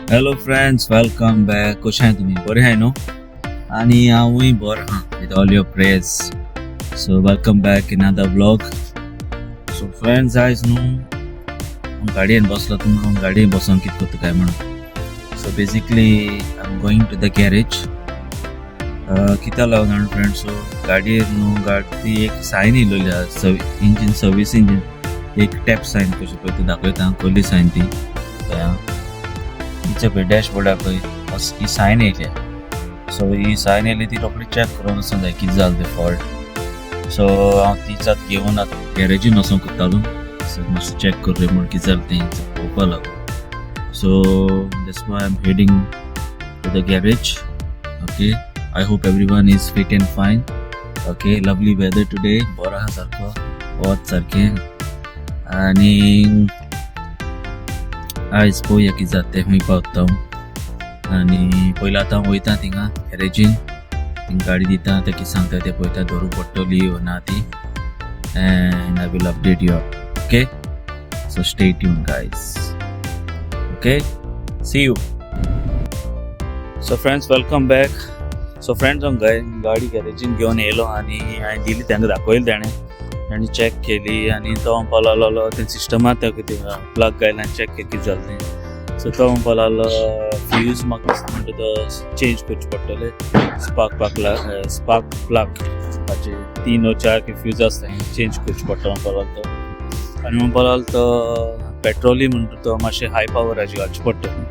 Hello friends, welcome back. कशें आहाय तुमी? बरें आहाय न्हू? आनी हांवूय बरो आहा with all your prayers. So welcome back in another vlog. So friends, आयज न्हू हांव गाडयेन बसलो. तुमकां हांव गाडयेन बसोन कितें करता काय म्हणून. So basically I am going to the garage. कित्याक लागून जाणा फ्रेंड्स? सो गाडयेर न्हू गाडी ती एक सायन येयलेली आहा, इंजीन सर्वीस इंजीन एक टॅप सायन कशी पळय ती दाखयता. कसली सायन ती पळय. हिचे पळय डॅशबोर्डार पळय ही सायन येयल्या. सो ही सायन येयली ती रोखडी चॅक करून वचूंक जाय कितें जालें तें फॉल्ट. सो हांव तीच आतां घेवन आतां गॅरेजीन वचोंक कोत्तालो. सो मातशें चॅक करूया म्हूण कितें जालें तें पळोवपा लागून. So that's why I am heading to the garage. Okay, I hope everyone is fit and fine. Okay, lovely weather today. बरो आहा सारको, वत सारकें. आनी आयज पळोवया कितें जाता तें, खंय पावता हांव. आनी पयलीं आतां हांव वयता थिंगा गॅरेजीन, थिंग गाडी दिता, ते कितें सांगता तें पळयता, धरूंक पडटली वो ना ती, and I will update you. Okay, so stay tune, guys. Okay, see you. So friends, welcome back. So friends, हांव गाडी गॅरेजीन घेवन येयलो आनी हांवें दिली तांकां, दाखयली ताणें, ताणें चॅक केली आनी तो म्हणपा लागलो तें सिस्टमात तें कितें प्लग घायला आनी चॅक केली कितें जालें तें. सो तो म्हणपा लागलो फ्यूज म्हाका दिसता म्हणटा तो चेंज करचें पडटलें. स्पार्क प्लग हाचे तीन ओ चार फ्यूज आसता, चेंज करचें पडटलो म्हणपा लागलो तो. आनी म्हणपा लागलो तो पेट्रोलय म्हणटा तो मातशें हाय पावराची घालचें पडटलें,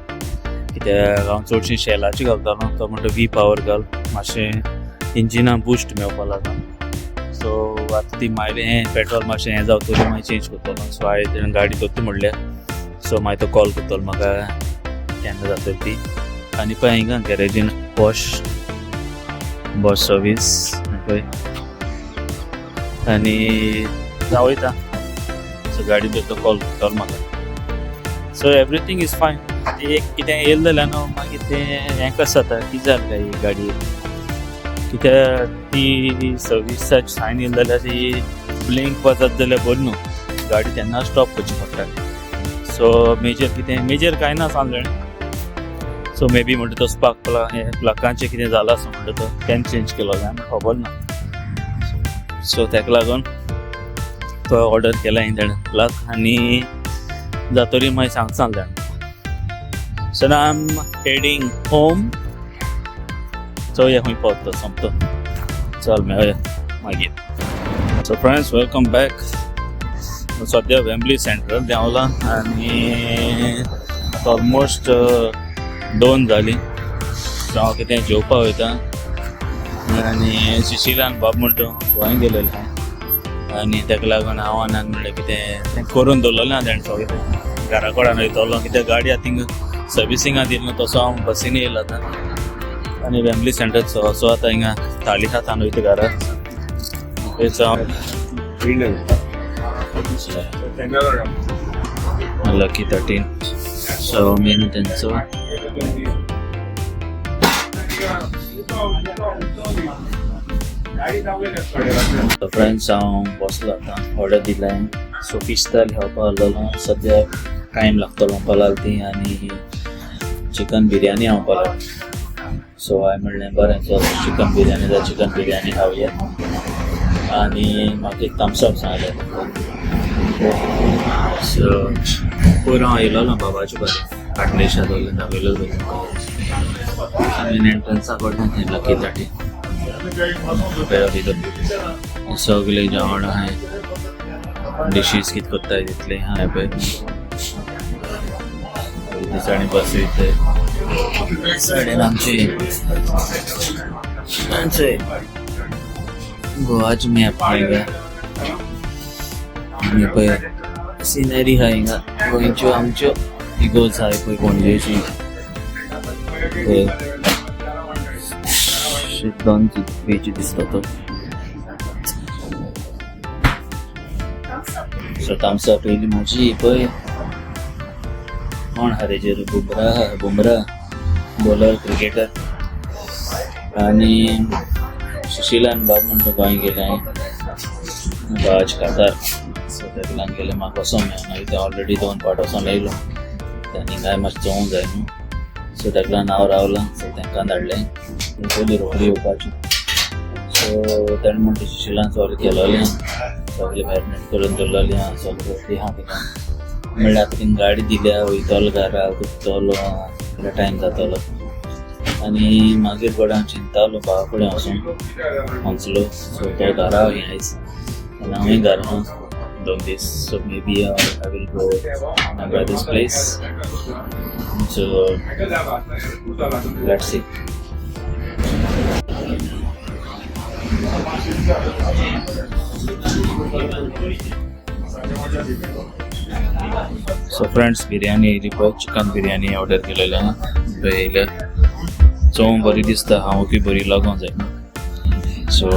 कित्याक हांव चडशीं शेलाची घालतालो. तो म्हणटा वी पावर घाल, मातशें इंजिना बुस्ट मेळपा लागून. सो आतां ती मायलें हें पेट्रोल मातशें हें जावतलें, मागीर चेंज करतलो. सो हांवें गाडी दोत्ता म्हणल्या. सो मागीर तो कॉल करतलो म्हाका केन्ना जातली ती. आनी पळय हिंगा गॅरेजीन बॉश बॉश सर्वीस पळय. आनी हांव वयता. सो गाडी दोत्तो, कॉल करतलो म्हाका. So everything is fine. एक कितें येयलें जाल्यार न्हू मागीर तें हें कशें जाता, कितें जालें काय ही गाडयेक, कित्याक ती सर्विसाची सायन येयली जाल्यार ती ब्लिंक वचत जाल्यार बरी न्हू, गाडी तेन्ना स्टॉप करची पडटा. सो मेजर कितें, मेजर कांय ना सांगलें. सो मे बी म्हणटा तो स्पार्क प्लग हें प्लगाचें कितें जालां आसूं म्हणटा तो, केन्ना चेंज केलो काय म्हाका खबर ना. सो ताका लागून तो ऑर्डर केला हांवें ताणें प्लग आनी जातोरी मागीर सांगता सांगलें. So I am heading home. चोवया खंय पावता सोमतो. चल, मेळया मागीर. So friends, welcome back. सद्या वेम्बली सेंट्रल देंवला आनी आतां ऑलमोस्ट 2 जालीं. सो हांव कितें जेवपा वयता. आनी सुशिलान बाब म्हणटा गोंय गेलेलें आहा आनी ताका लागून हांव आनी म्हणलें कितें तें करून दवरलेलें आहा तेणें सगळें. घरा कडेन वयतलो कित्याक गाडी आतां थिंगा सर्विसिंगा दिली न्हू, तसो हांव बसीन येयला आतां आनी वेम्बली सेंटर. सो आतां हिंगा थाली खाता वयता घरा. ओके, सो हांव लकी 13. सो मेनू तेंचो. फ्रेंड्स, हांव बसलो आतां, ऑर्डर दिला. सो फीश थाली खावपा आहलोलो. सद्या टायम लागतलो म्हणपा लागली ती आनी चिकन बिरयानी खावपा लागली. सो हांवें म्हणलें बरें चल, चिकन बिरयानी जाल्यार चिकन बिरयानी खावया. आनी म्हाका एक थम्सअप सांगलें. सो पयर हांव येयलोलो बाबाचे बरें काटलेशा दवरलें, दाखयलो तुमकां. मेन एंट्रन्सा कडल्यान थंय लकी 13 पळय. सगळे जेवण आहाय, डिशीज कितें करताय तितलें आहाय पळय. दिसाणी बसयते सायडीन आमची आमचे गोवाची मॅप हिंगा. आनी पळय सिनरी आहा हिंगा गोंयच्यो आमच्यो. इगोर्ज आहाय पळय पणजेची पळय. दोन पेजी दिसता तो. सो थम्स अप येयली म्हाजी. पळय कोण आहा तेजेर? Bumrah, Bumrah bowler, cricketer. आनी सुशिलान बाब म्हणटा गोंय गेले, बाबाच्या कातार. सो ताका लागून गेले, म्हाका वचोंक मेळना कित्याक ऑलरेडी दोन पाट वचोन येयलो आनी हिंगाय मातशें चोवंक जाय न्हू. सो ताका लागून हांव रावलां. सो तांकां धाडलें, पयलीं रोखडी येवपाची. सो ताणें म्हणटा सुशिलान सगळें केलोलें, सगळें मॅरिनेट करून दवरलेलें आहा, सगळें रेडी आहा तिका. म्हणल्यार आतां तिंगा गाडी दिल्या, वयतलो घरा, कुत्तलो, टायम जातलो. आनी मागीर बडो हांव चिंतालो भावा कडेन वचून वचलो. सो तो घरा आयज आनी हांवूय घरा 2 दीस. So maybe I will go my brother's place. So let's see. So friends, Biryani येयली पळय, चिकन बिरयानी ऑर्डर केलेले आहा पळय, येयल्या. चोवंक बरी दिसता, खावंकूय बरी लागोंक जाय. सो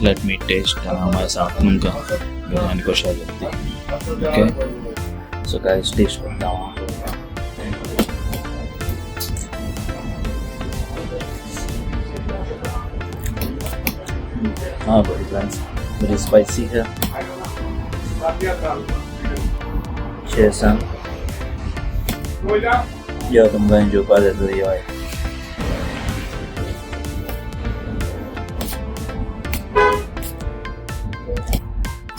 let me taste आनी हांव मागीर सांगता तुमकां बिरयानी कशी आसली ती. ओके, सो गायज, टेस्ट करता हांव. हाँ, बरी फ्रेंड्स, बरी स्पायसी है. Cheers. यो, तुमकां जेवपा जाय यो.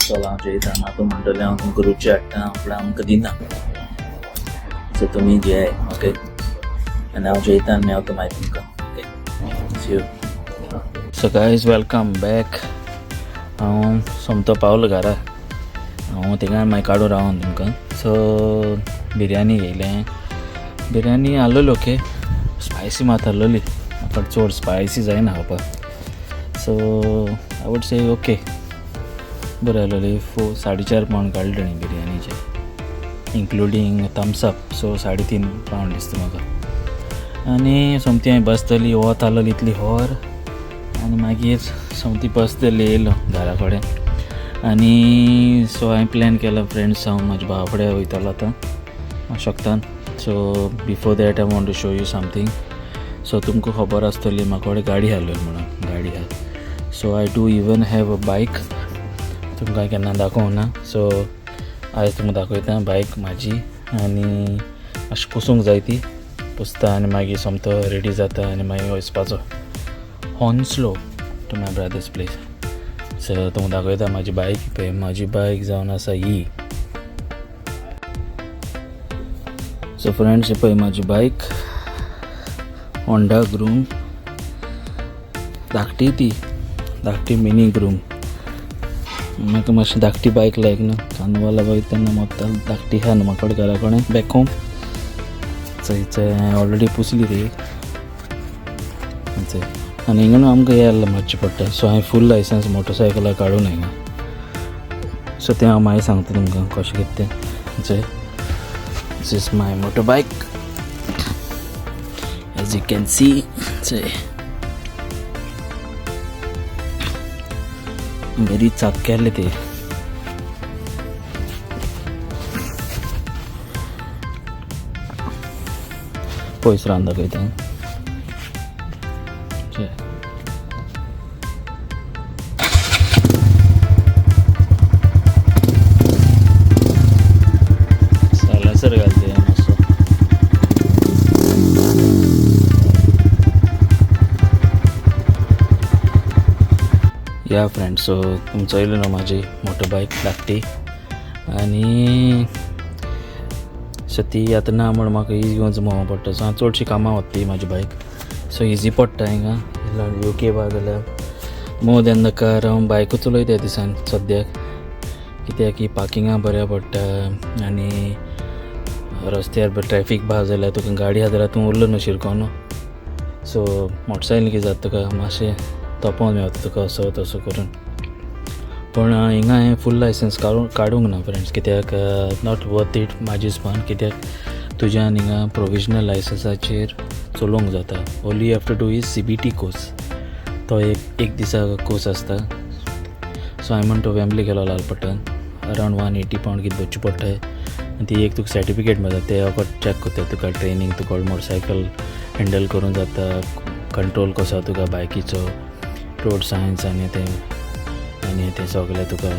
चल, हांव जेयता. म्हाका म्हणटलें हांव तुमकां रुची हाडटा, पूण आमकां दिना. सो तुमी जेयाय, ओके? आनी हांव जेयता आनी मेवता मागीर तुमकां. Okay, see you. So guys, welcome back. हांव सोमतो पावलो घरा. हांव थिंगा मागीर काडून रावोन तुमकां. सो बिरयानी घेयलें. बिरयानी आसलेली ओके, स्पायसी मात आसलेली. म्हाका चड स्पायसी जायना खावपाक. So I would say okay, बरी आसलेली. 4.5 पावंड काडले ताणी बिरयानीचे, इन्क्लुडींग थम्सअप. सो 3.5 पावंड दिसता म्हाका. आनी सोमती हांवें बसतली, वत आसलेली इतली होर. आनी मागीर सोमती बसतली येयलो घरा कडेन. आनी सो हांवें प्लॅन केलो फ्रेंड्स, हांव म्हाज्या भावा कडेन वयतलो आतां शकतान. So before that I want to show you something. So तुमकां खबर आसतली म्हाका कडेन गाडी आहली म्हणून, गाडी आहा. So I do even have a bike. तुमकां केन्ना दाखोवंक ना, सो आयज तुमकां दाखयता बायक म्हाजी. आनी मातशें पुसूंक जाय, ती पुसता आनी मागीर सोमतो रेडी जाता आनी मागीर वचपाचो Hounslow to my brother's place. So तुमकां दाखयता म्हाजी बायक. पळय, म्हाजी बायक जावन आसा ही. सो फ्रेंड्स, पळय म्हाजी बायक, होंडा ग्रूम, धाकटी, ती धाकटी मिनी ग्रूम. म्हाका मातशी धाकटी बायक लायक न्हू. कांदवाला बायक तेन्ना मोत्ता धाकटी आहा न्हू म्हाका घरा कडेन बॅक होम. चय, हांवें ऑलरेडी पुसली ती. चय, आनी हिंगा न्हू आमकां यायला मारची पडटा. सो हांवें फूल लायसन्स मोटरसायकलाक काडून हिंगा. सो तें हांव मागीर सांगता तुमकां कशें कितें तें. चय, this is my motor bike, as you can see. चय, बरी चाक केल्ले ते. पयस रावन दाखयता. चय, सायलेन्सर घालते मातसो. या फ्रेंड, सो तुमचो चोयलो न्हू म्हाजी मोटर बायक धाकटी. आनी सो ती आतां ना म्हण म्हाका हीच घेवन भोंवपा पडटा. सो हांव चडशी कामां वता ती म्हाजी बायक. सो इजी पडटा हिंगा युके बा जाल्यार मोर दॅन the car हांव बायकूच चलयता दिसान सद्याक, कित्याक की पार्किंगा बऱ्या पडटा आनी रस्त्यार ट्रॅफीक बा जाल्यार तुका गाडी आहा जाल्यार तूं उरलो न्हू शिरको न्हू. सो मोटरसायकल कितें जाता, तुका मातशें तोपोन मेवता तुका असो तसो करून. पूण हिंगा हांवें फूल लायसन्स काडूंक ना फ्रेंड्स, कित्याक not worth it म्हाजे हिसपान. कित्याक तुज्यान हिंगा प्रोविजनल लायसन्साचेर चलोवंक जाता. Only you have to do is CBT course. तो एक एक दिसा कोर्स आसता. सो हांवें म्हण तो वेम्बली गेलो लालपट्टन, अरावंड 180 पावंड कितें भरचें पडटा आनी ती एक तुका सर्टिफिकेट मेळटा. ते फकत चॅक करता तुका ट्रेनींग, तुका मोटरसायकल हँडल करूंक जाता, कंट्रोल कसो आहा तुका बायकीचो, रोड सायन्स आनी ते सगळें तुका.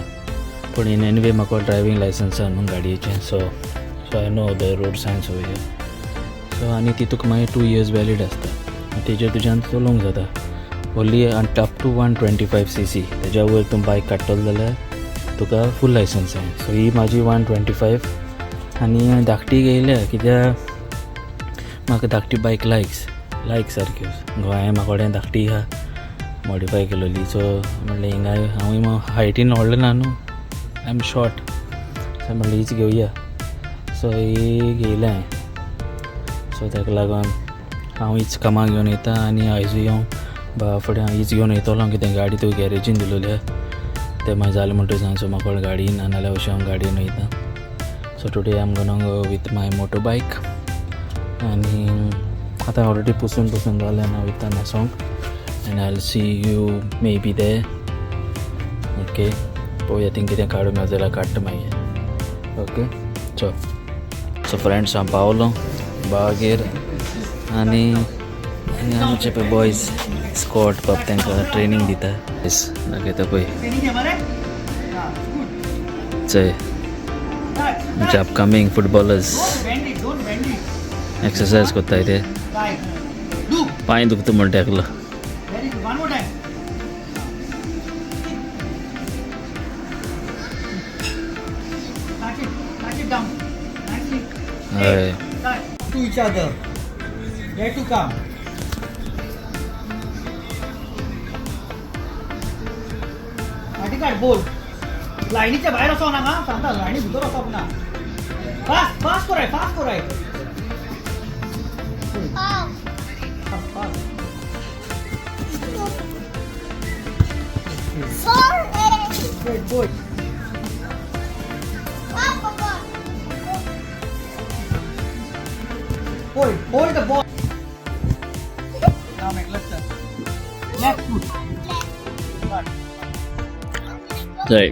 पूण इन एनी वे म्हाका ड्रायवींग लायसन्स आहा न्हू गाडयेचें, so I know the road signs over. So आनी ती तुका मागीर 2 years valid आसता. तेजेर तुज्यान चलोवंक जाता. Only up to 125 cc. तेज्या वयर तूं बायक काडटलो जाल्यार तुका फूल लायसन्स जाय. सो ही म्हाजी 125 आनी धाकटी घेयल्या कित्याक म्हाका धाकटी बायक लायक सारक्यो. गोंया म्हाका कडेन धाकटी आहा मॉडिफाय केलोली. सो म्हणलें हिंगा हांवूय हायटीन व्हडलो ना न्हू, I am short. सो म्हणलें हीच घेवया. सो ही घेयल्या हांवें. सो ताका लागून हांव हीच कामाक घेवन वयता आनी आयजूय हांव बाबा फुडें हांव हीच घेवन वयतलो. कितें गाडी तुका गॅरेजीन दिलोली आहा तें मागीर जालें म्हणटकच हांव. सो म्हाका गाडी ना नाल्यार अशें हांव गाडयेन वयता. So today I am gonna go with my motor bike. आनी आतां ऑलरेडी पुसून पुसून जालें आनी हांव वयता न्हेसोंक and I will see you maybe there. Okay, पळोवया थिंग कितें काडूं मेळटा जाल्यार काडटा मागीर. ओके, चल. सो फ्रेंड्स, हांव पावलो बागेर आनी आमचे पळय बॉयज स्कॉट बाब तांकां ट्रेनींग दिता. दाखयता पळय, चय आमचे अपकमींग फुटबॉलर्स एक्सरसायज करताय ते. पांय दुखता म्हणटा एकलो. Very good. One more time. Touch it. Touch it down. Nicely. हय. Touch. To each other. Where to come? फाटी काड बोल. लायनीच्या भायर वचो नाका सांगता, लायनी भितर वचप ना. फास्ट फास्ट कराय, फास्ट कराय. Fast fast. Good boy. Hold, hold the ball. Now make left turn. Left foot. Right. चय,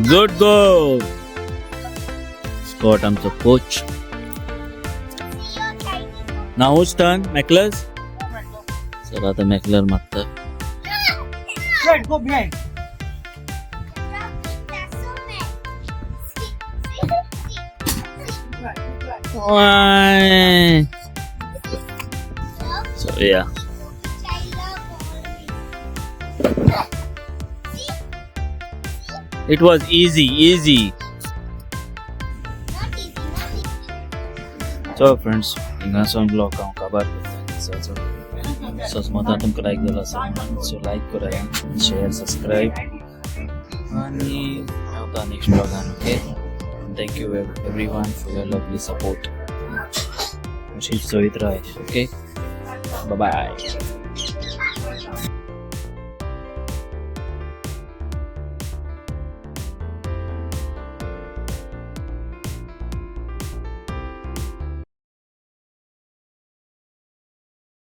गुड गो स्कॉट आमचो coach. Now whose turn? McClur's? Sir आता मॅकलर मारता. Straight, go behind. Right, right. So yeah. It was easy, easy. So friends, हिंगासून blog हांव काबार करता. So मतां तुमकां लायक जालो आसा, सो लायक करात, शेअर, सबस्क्रायब आनी मेवता next ब्लॉगान. Okay, thank you everyone for your lovely support. अशीच चोयत राय. Okay, bye.